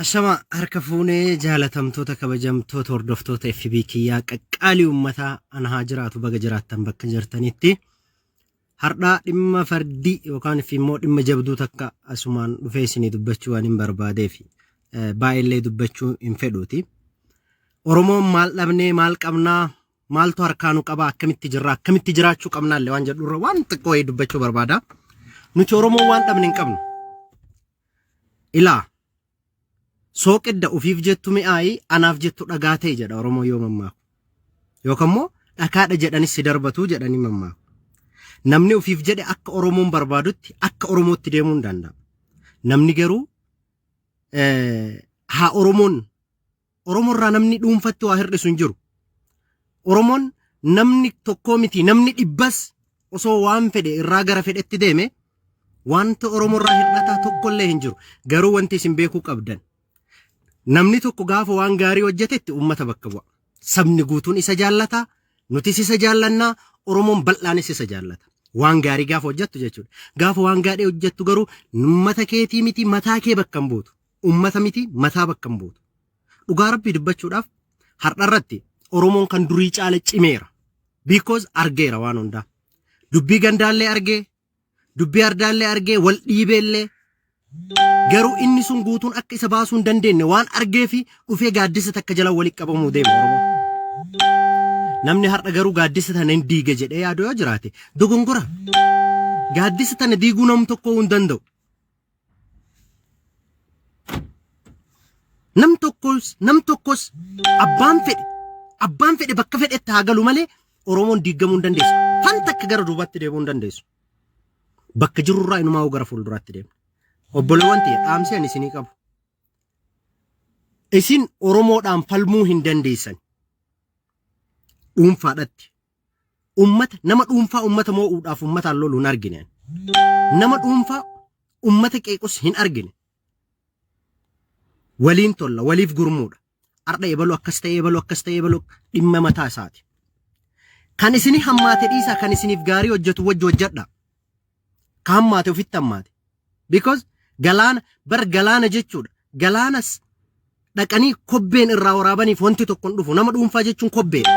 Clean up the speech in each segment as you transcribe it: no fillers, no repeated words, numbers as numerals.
Ashama harka fuunee jaalatamtoota kabajamtoota hordoftoota FB kiyyaa qaqqaalii uummataa ana haa jiraatu baga jiraattan bakka jirtanitti. Har'aa dhimma fardii yookaan immoo dhimma jabduu takka asumaan dhufee isinii dubbachuu waan hin barbaadeef baay'eellee dubbachuu hin fedhuuti. Oromoon maal dhabnee maal qabnaa maaltu harkaa nu qabaa akkamitti jirra akkamitti jiraachuu qabnaallee waan jedhurra waan xiqqoo wayii dubbachuu barbaada. Nuti Oromoon waan dhabne hin qabnu. Ilaa sooqidda ofiif jettu mi'aayi anaaf jettu dhagaa ta'e jedha Oromoo yoo mammaaku. Yookaan immoo dhakaadha jedhanis si darbatu jedhanii mammaaku. Namni ofiif jedhe akka Oromoon barbaadutti akka Oromootti deemuu hin danda'a. Namni garuu haa Oromoon Oromoo irraa namni dhuunfatti waa hir'isu hin jiru. Oromoon namni tokkoo miti namni dhibbas osoo waan fedhe irraa gara fedhetti deeme wanta Oromoo irraa hir'ataa tokkollee hin jiru. Garuu wanti isin beekuu qabdan namni tokko gaafa waan gaarii hojjetetti uummata bakka bu'a. Sabni guutuun isa jaallata, nutis isa jaallannaa, Oromoon bal'aanis isa jaallata. Waan gaarii gaafa hojjettu jechuudha. Gaafa waan gaarii hojjettu garuu uummata keetii miti mataa kee bakka hin buutu. Uummata miti mataa bakka hin buutu. Dhugaa rabbii dubbachuudhaaf har'a irratti Oromoon kan durii caala cimeera. Because argeera waan hundaa. Dubbii gandaallee argee, dubbii ardaallee argee, wal dhiibeellee. Garuu inni sun guutuun akka isa baasuu hin dandeenye waan argee fi dhufee gaaddisa takka jala walitti qabamuu deema Oromoon. Namni har'a garuu gaaddisa tana hin diiga jedhee yaadu yoo jiraate dogongora. Gaaddisa tana diiguu nam tokko hin danda'u. Nam tokkos nam tokkos abbaan fedhe abbaan fedhe bakka fedhetti haa galu malee Oromoon diigamuu hin dandeessu. Fan takka gara duubaatti deemuu hin dandeessu. Bakka jirurraa inumaa gara fuulduraatti deemna. Obboleewwan tiyya dhaamsi ani isinii qabu. Isin Oromoodhaan falmuu hin dandeessan. Dhuunfaadhatti. Ummata nama dhuunfaa ummata moo'uudhaaf ummataan lolu hin argine. Nama dhuunfaa ummata qeequs hin argine. Waliin tolla, waliif gurmuudha. Ardha ebalu akkas ta'e, ebalu akkas ta'e, ebalu dhimma mataa isaati. Kan isini hammaate dhiisaa, kan isiniif gaarii hojjetu wajji hojjedha. Ka hammaate ofitti hammaate. Because galaana bar galaana jechuudha. Galaanas dhaqanii kobbeen irraa waraabaniif wanti tokko hin dhufu. Nama dhuunfaa jechuun kobbeedha.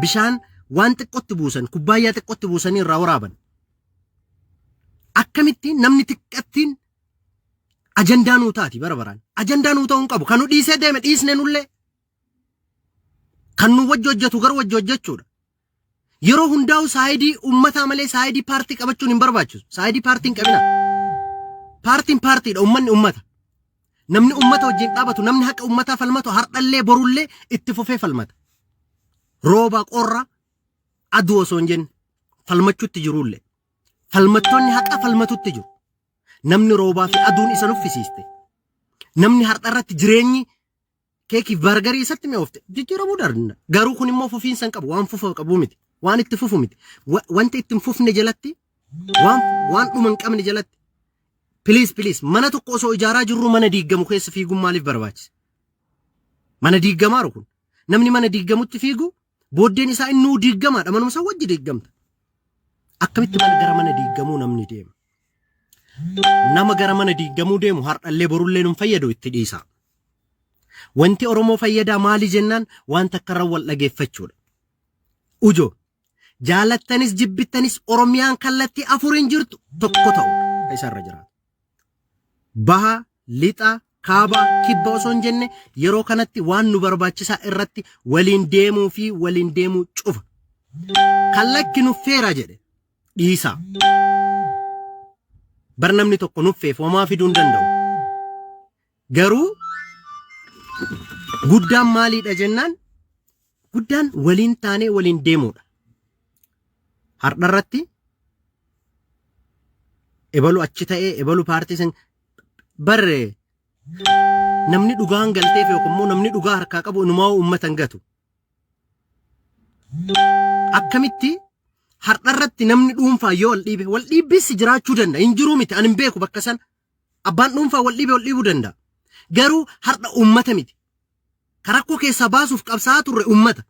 Bishaan waan xiqqootti buusan, kubbaayyaa xiqqootti buusanii irraa waraaban. Akkamitti namni xiqqattiin ajandaa nuu taati bara baraan. Ajandaa nuu ta'uu hin qabu. Kan nu dhiisee deeme dhiisne nullee. Kan nu wajji hojjetu garuu wajji hojjechuudha. Yeroo hundaa'u saayidii uummataa malee saayidii paartii qabachuun hin barbaachisu. Saayidii paartii hin qabina. Paartiin paartiidha, uummanni uummata. Namni uummata wajjin dhaabatu, namni haqa uummataa falmatu har'allee borullee itti fufee falmata. Rooba qorra aduu osoo hin jenne falmachuutti jiruullee. Falmattoonni haqaa falmatutti jiru. Namni roobaa fi aduun isa nuffisiiste. Namni har'a irratti jireenyi keekiif bargarii isatti mi'oofte jijjiiramuu danda'a. Garuu kun immoo fufiinsa hin qabu. Waan fufa qabu miti. Waan itti fufu miti. Wanta itti hin fufne jalatti waan waan dhuma hin qabne jalatti please please mana tokko osoo ijaaraa jirru mana diiggamu keessa fiiguun maaliif barbaachise? Mana diiggamaaru kun. Namni mana diiggamutti fiigu booddeen isaa innuu diiggamaadha. Manuma isaa wajji diiggamta. Akkamitti mana gara mana diiggamuu namni deema? Nama gara mana diiggamuu deemu har'allee borullee nun fayyadu itti dhiisaa. Wanti Oromoo fayyadaa maali jennaan waan takka irra wal dhageeffachuudha. Ujo jaalattanis jibbittanis Oromiyaan kallattii afuriin jirtu tokko ta'uudha isarra jiraatu. Baha, lixa, kaaba, kibba osoo hin jenne yeroo kanatti waan nu barbaachisaa irratti waliin deemuu fi waliin deemuu cufa. Kan lakki nuffeera jedhe dhiisaa. Bar namni tokko nuffeef homaa fiduu hin danda'u. Garuu guddaan maaliidha jennaan guddaan waliin taanee waliin deemuudha. Har'a irratti ebalu achi ta'ee ebalu paartii san barre namni dhugaan galteef yookaan immoo namni dhugaa harkaa qabu inumaa uummata hin gatu. Akkamitti har'a irratti namni dhuunfaa yoo wal dhiibe wal dhiibbis jiraachuu danda'a hin jiruu miti ani hin beeku bakka sana. Abbaan dhuunfaa wal dhiibe wal dhiibuu danda'a. Garuu har'a uummata miti. Ka rakkoo keessaa baasuuf qabsaa'aa turre uummata.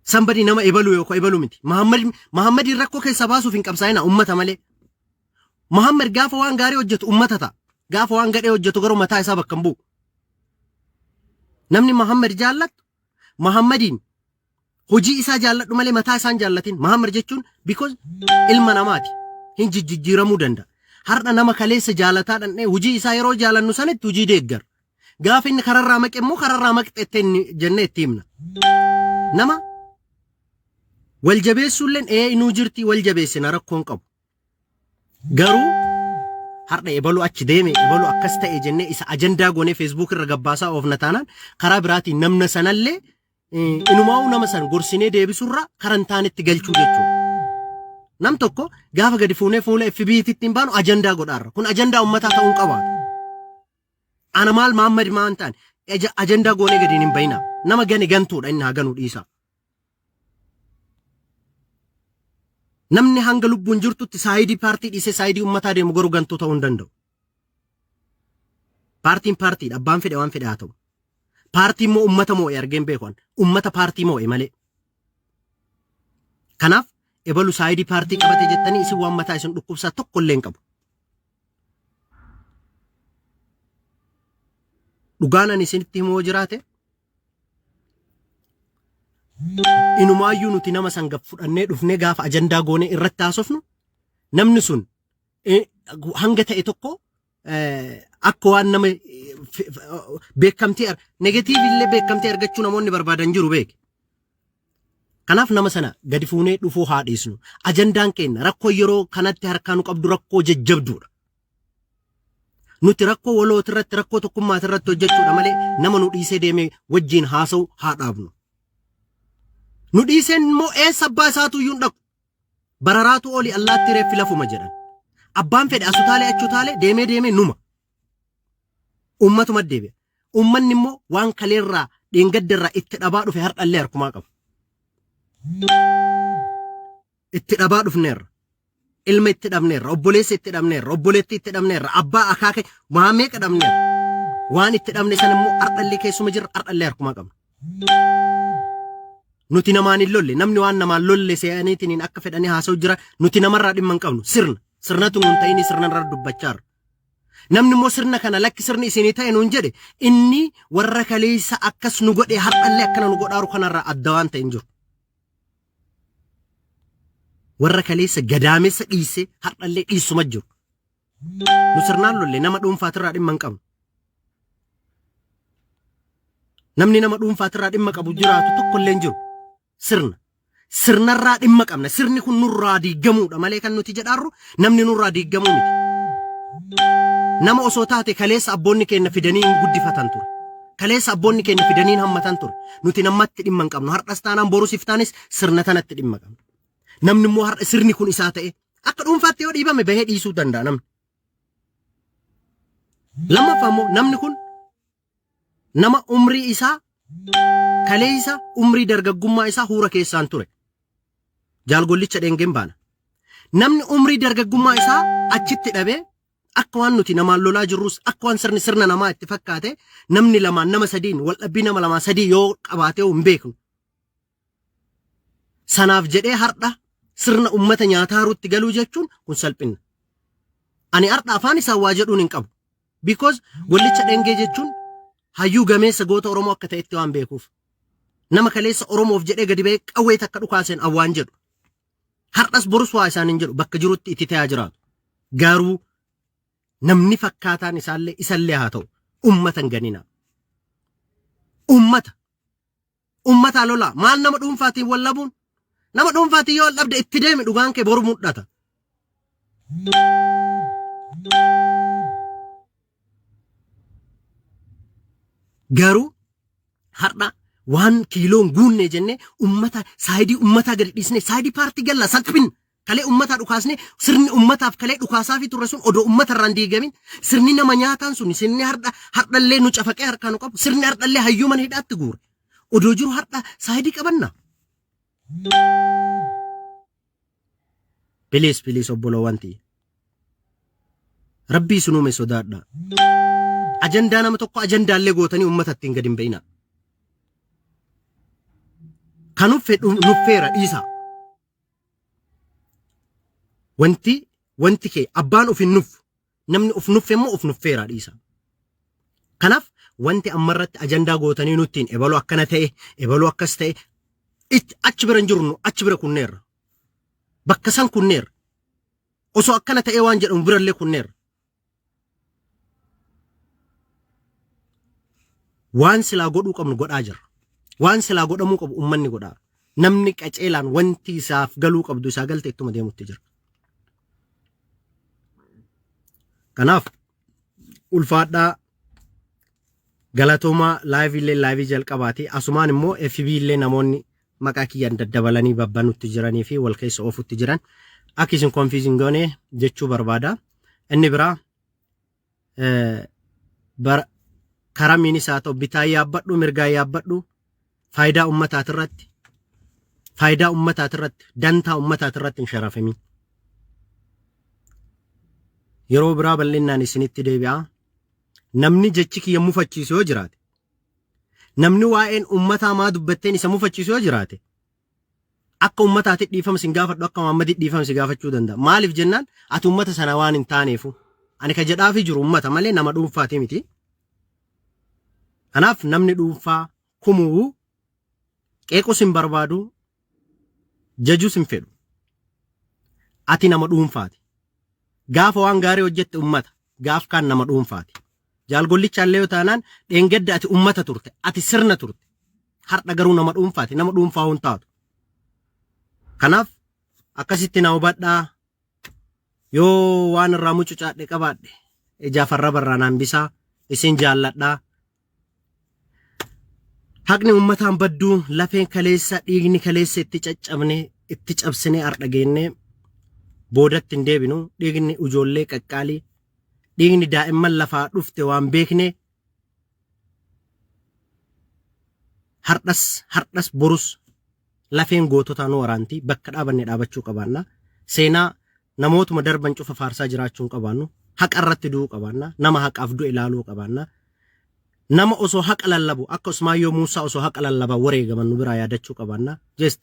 Somebody nama ebaluu yookaan ebaluu miti. Muhammad Muhammadiin rakkoo keessaa baasuuf hin qabsaa'ina uummata malee. Muhammad gaafa waan gaarii hojjetu uummata ta'a. Gaafa waan gadhee hojjetu garuu mataa isaa bakka hin bu'u. Namni Muhammad jaallattu Muhammadiin hojii isaa jaalladhu malee mataa isaa hin jaallatin. Muhammad jechuun because ilma namaati. Hin jijjiiramuu danda'a. Har'a nama kaleessa jaalataa dhandhee hojii isaa yeroo jaalannu sanitti hojii deeggar. Gaafa inni kararraa maqe immoo kararraa maqxe jennee itti himna. Nama wal jabeessuulleen ee inuu jirti wal jabeessina rakkoon qabu. Garuu har'a ebalu achi deeme ebalu akkas ta'e jennee isa ajandaa goonee feesbuuk irra gabbaasaa oofna taanaan karaa biraatiin namna sanallee inumaa'uu nama san gorsinee deebisurra karaa hin taanetti galchuu jechuudha. Nam tokko gaafa gadi fuunee fuula FB tti hin baanu ajandaa godhaarra. Kun ajandaa uummataa ta'uu hin qabaatu. Ana maal Mahammad maan ta'an ajandaa goonee gadi hin bayinaa. Nama gane gantuudha inni haa ganuu dhiisaa. Namni hanga lubbuun jirtutti saayidii paartii dhiisee saayidii uummataa deemu garuu gantuu ta'uu hin danda'u. Paartiin paartiidha. Abbaan fedhe waan fedhe haa ta'u. Paartii immoo uummata moo'e argeen beeku an. Uummata paartii moo'e malee. Kanaaf ebalu saayidii paartii qabate jettanii isin waan mataa isin dhukkubsaa tokko illee hin qabu. Dhugaan ani isinitti himu yoo jiraate inumaayyuu nuti nama san gad fudhannee dhufnee gaafa ajandaa goonee irratti haasofnu namni sun hanga ta'e tokko akka waan nama beekamtii negatiiv illee beekamtii argachuu namoonni barbaadan jiru beeki. Kanaaf nama sana gadi fuunee dhufuu haa dhiisnu. Ajandaan keenya rakkoo yeroo kanatti harkaa nu qabdu rakkoo jajjabduudha. Nuti rakkoo walooti irratti rakkoo tokkummaati irratti hojjechuudha malee nama nu dhiisee deemee wajjin haasa'u haa dhaabnu. Nu dhiiseen immoo eessa abbaa isaatu iyyuu hin dhaqu. Bararaatu oli allaattii reeffi lafuma jedhan. Abbaan fedhe asutaalee achutaalee deemee deemee numa. Uummatuma deebi'a. Uummanni immoo waan kaleerraa dheengaddarraa itti dhabaa dhufe har'allee harkumaa qaba. Itti dhabaa dhufneerra. Ilma itti dhabneerra, obboleessa itti dhabneerra, obboleettii itti dhabneerra, abbaa akaaka waa meeqa dhabneerra. Waan itti dhabne sana immoo har'allee keessuma jirra, har'allee harkumaa qabna. Nuti namaan hin lolle, namni waan namaan lolle se'aniitiin akka fedhanii haasa'u jira. Nuti namarraa dhimma hin qabnu. Sirna. Sirnatu nuun ta'ini sirnarra dubbachaa jirra. Namni immoo sirna kana lakki sirni isinii ta'e nuun jedhe inni warra kaleessa akkas nu godhe har'allee akkana nu godhaaru kanarraa adda waan ta'e hin jiru. Warra kaleessa gadaamessa dhiisse har'allee dhiissuma jiru. Nu sirnaan lolle nama dhuunfaatirraa dhimma hin qabnu. Namni nama dhuunfaatirraa dhimma qabu jiraatu tokkollee hin jiru. Sirna. Sirnarraa dhimma qabna. Sirni kun nurraa diigamuudha malee kan nuti jedhaarru namni nurraa diigamuu miti. Nama osoo taate kaleessa abboonni keenya fidanii hin guddifatan ture. Kaleessa abboonni keenya fidanii hin hammatan ture. Nuti namatti dhimma hin qabnu. Har'as taanaan borus iftaanis sirna tanatti dhimma qabna. Namni immoo har'a sirni kun isaa ta'e akka dhuunfaatti yoo dhiibame bahee dhiisuu danda'a namni. Lammaffaa immoo namni kun nama umrii isaa kaleessa umrii dargaggummaa isaa huura keessaan ture. Jaalgollicha dheengeen baana. Namni umrii dargaggummaa isaa achitti dhabee akka waan nuti namaan lolaa jirrus akka waan sirni sirna namaa itti fakkaate namni lamaan nama sadiin waldhabbii nama lamaa sadii yoo qabaatee hin beeknu. Sanaaf jedhee har'a sirna ummata nyaataaruutti galuu jechuun kun salphinna. Ani har'a afaan isaan waa jedhuun hin qabu. Because gollicha dhengee jechuun hayyuu gameessa goota Oromoo akka ta'etti waan beekuuf. Nama kaleessa Oromoof jedhee gadi ba'ee qawwee takka dhukaaseen awwaan jedhu. Har'as borus waa isaan hin jedhu bakka jirutti itti ta'aa jiraatu. Garuu namni fakkaataan isaallee isallee haa ta'u ummata hin ganinaa. Ummata Ummataa lolaa. Maal nama dhuunfaatiin wal dhabuun? Nama dhuunfaatiin yoo wal dhabde itti deemi dhugaan kee boru mul'ata. Garuu har'a waan kiiloon guunne jennee ummata saayidii ummataa gadi dhiisnee saayidii paartii galla salphinna. Kalee ummataa dhukaasnee sirni ummataaf kalee dhukaasaafii turre sun odoo ummata irraa hin diigamin sirni nama nyaataan sun sirni hardha hardhallee nu cafaqee harkaa nu qabu sirni hardhallee hayyuu mana hidhaatti guure odoo jiru hardha saayidii qabanna. Piliis piliis obboloowan tiyya. Rabbii isin uume sodaadhaa. Ajandaa nama tokko ajandaallee gootanii ummata ittiin gadi hin ba'inaa. Kan nuffe nuffeera dhiisaa. Wanti wanti kee abbaan of hin nuffu. Namni of nuffe immoo of nuffeera dhiisa. Kanaaf wanti ammarratti ajandaa gootanii nuttiin ebaluu akkana ta'e, ebaluu akkas ta'e, achi bira hin jirru nu achi bira kunneerra. Bakka san kunneerra. Osoo akkana ta'ee waan jedhamu birallee kunneerra. Waan silaa godhuu qabnu godhaa jirra. Waan silaa godhamuu qabu ummanni godhaa. Namni qaceelaan wanti isaaf galuu qabdu isaa galte ittuma deemutti jira. Kanaaf ulfaadhaa galatoomaa live illee live jalqabaati. Asumaan immoo FB illee namoonni maqaa kiyyaan daddabalanii babbanutti jiranii fi wal keessa oofutti jiran akka isin confusing goone jechuu barbaada. Inni biraa bara karaa miinis haa ta'u bitaa yaabbadhu mirgaa yaabbadhu faayidaa ummataati irratti faayidaa ummataati irratti dantaa ummataati irratti hin sharafamin. Yeroo biraa bal'innaan isinitti deebi'a. Namni jechi kiyya mufachiisu yoo jiraate, namni waa'een ummataa maa dubbatteen isa mufachiisu yoo jiraate, akka ummataatti dhiifama sin gaafadhu, akka Muhammaditti dhiifama si gaafachuu danda'a. Maaliif jennaan ati ummata sana waan hin taaneefu. Ani ka jedhaafi jiru ummata malee nama dhuunfaati miti. Kanaaf namni dhuunfaa kumuu qeequs hin barbaadu, jajus hin fedhu. Ati nama dhuunfaati. Gaafa waan gaarii hojjette ummata, gaaf kaan nama dhuunfaati. Jaalgollichaallee yoo taanaan dheengadda ati ummata turte, ati sirna turte. Har'a garuu nama dhuunfaati, nama dhuunfaa hin taatu. Kanaaf akkasitti na hubadhaa. Yoo waan irraa mucucaadhe qabaadhe ijaaf arraba irraa naan bisaa isin jaalladhaa. Haqni uummataan badduu lafeen kaleessa dhiigni kaleessa itti caccabne itti cabsine har'a geenne boodatti hin deebinu. Dhiigni ijoollee qaqqaalii, dhiigni daa'imman lafaa dhufte waan beekne har'as har'as borus lafeen goototaa nu waraanti. Bakka dhaabanne dhaabachuu qabaanna. Seenaa namootuma darban cufa faarsaa jiraachuu hin qabaannu. Haqa irratti du'uu qabaanna. Nama haqaaf du'e ilaaluu qabaanna. Nama osoo haqa lallabu akka Usmaayyoo Muusaa osoo haqa lallabaa wareegaman nu biraa yaadachuu qabaanna. Just